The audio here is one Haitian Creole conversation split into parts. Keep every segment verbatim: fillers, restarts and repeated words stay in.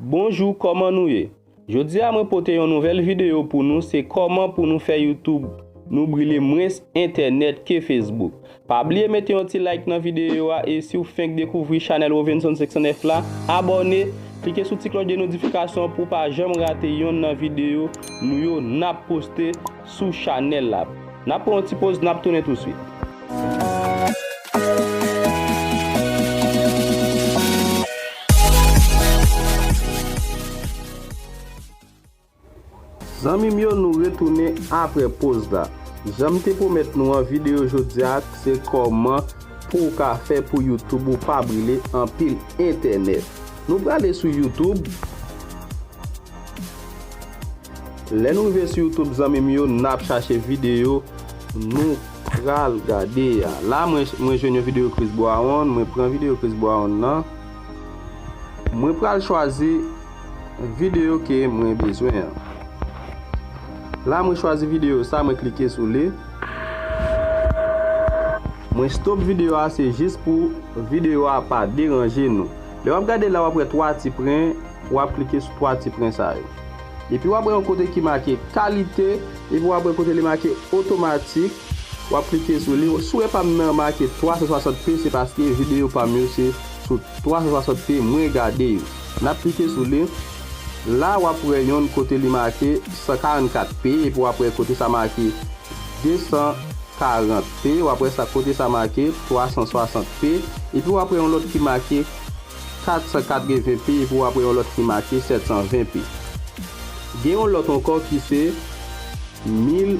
Bonjou, kòman nou ye? Jodi a mwen pote yon nouvèl videyo pou nou, se kòman pou nou fè YouTube nou brile mwens entènèt ke Facebook. Pa bliye mete yon ti like nan videyo a, e si w fenk dekouvri chanèl Rovenson senk san nèf la, abòne, klike sou ti klòch de notifikasyon pou w pa janm rate yonn nan videyo nou yo n ap poste sou chanèl la. N ap pran yon ti poz, n ap tounen touswit. Zanmi m yo, nou retounen apre poz la. Jan m te pwomèt nou an, videyo jodi a se kòman pou w ka fè pou YouTube ou pa brile anpil entènèt. Nou prale sou YouTube. Lè nou rive sou YouTube, zanmi m yo, n ap chache videyo nou pral gade a. La, mwen, mwen jwenn yon videyo Chris Brown, mwen pran videyo Chris Brown nan. Mwen pral chwazi videyo ke mwen bezwen an. La, mwen chwazi videyo sa, mwen klike sou li. Mwen stop videyo a, se jis pou videyo a pa deranje nou. Lè w ap gade la, w ap wè twa ti pwen, w ap klike sou twa ti pwen sa yo. Epi w ap wè yon kote ki make kalite, epi w ap wè kote li make otomatik, w ap klike sou li. Si w wè pa m nan make twa san swasant p, se paske videyo pa m yo se sou twa san swasant p mwen gade yo. N ap klike sou li. La, w ap wè yonn kote li make san karannkat p, epi w ap wè kote sa make de san karant p, w ap wè sa kote sa make twa san swasant p, epi w ap wè yon lòt ki make kat san katreven p, epi w ap wè yon lòt ki make sèt san ven p. Gen yon lòt ankò ki se mil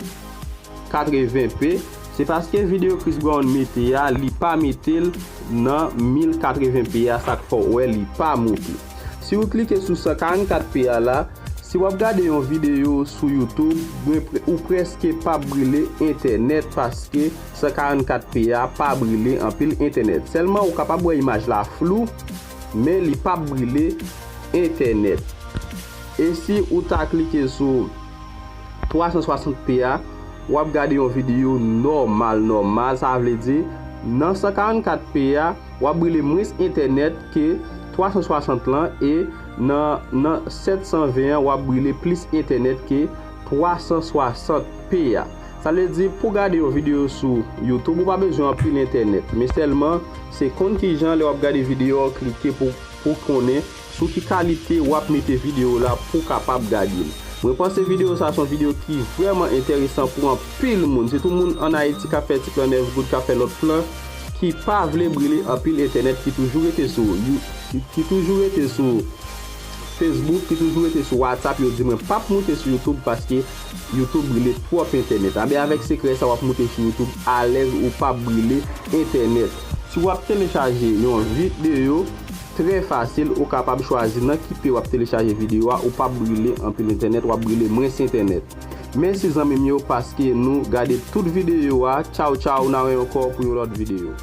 katreven p, se paske videyo Chris Brown mete a, li pa mete l nan mil katreven p a, sa k fè w wè li pa moute. Si w klike sou san karannkat p a la, si w ap gade yon videyo sou YouTube, mwen pre-, ou prèske p ap brile entènèt paske san karannkat p a pa brile anpil entènèt. Sèlman ou kapab wè imaj la flou, men li p ap brile entènèt. E si ou ta klike sou twa san swasant p a, w ap gade yon videyo nòmal, nòmal. Sa vle di, nan san karannkat p a, w ap brile mwens entènèt ke twa san swasant lan, e nan, nan sèt san ven an, w ap brile plis entènèt ke twa san swasant p a. Sa vle di, pou gade yon videyo sou YouTube, ou pa bezwen anpil entènèt, men sèlman, se konn kijan lè w ap gade videyo a, w klike pou, pou konnen sou ki kalite w ap mete videyo la pou w kapab gade l. Mwen panse videyo sa se yon videyo ki vrèman enteresan pou anpil moun, sitou moun ann Ayiti k ap fè ti plan nèf goud, k ap fè lòt plan, ki pa vle brile anpil entènèt, ki toujou rete sou You-, ki toujou rete sou Facebook, ki toujou rete sou WhatsApp, yo di mwen p ap moute sou YouTube paske YouTube brile twòp entènèt. Anben, avèk sekrè sa, w ap moute sou YouTube alèz, ou p ap brile entènèt. Si w ap telechaje yon videyo, trè fasil, ou kapab chwazi nan ki pye w ap telechaje videyo a, ou p ap brile anpil entènèt, w ap brile mwens entènèt. Mèsi zanmi m yo, paske nou gade tout videyo a. Tchaw, tchaw, n a wè ankò pou yon lòt videyo.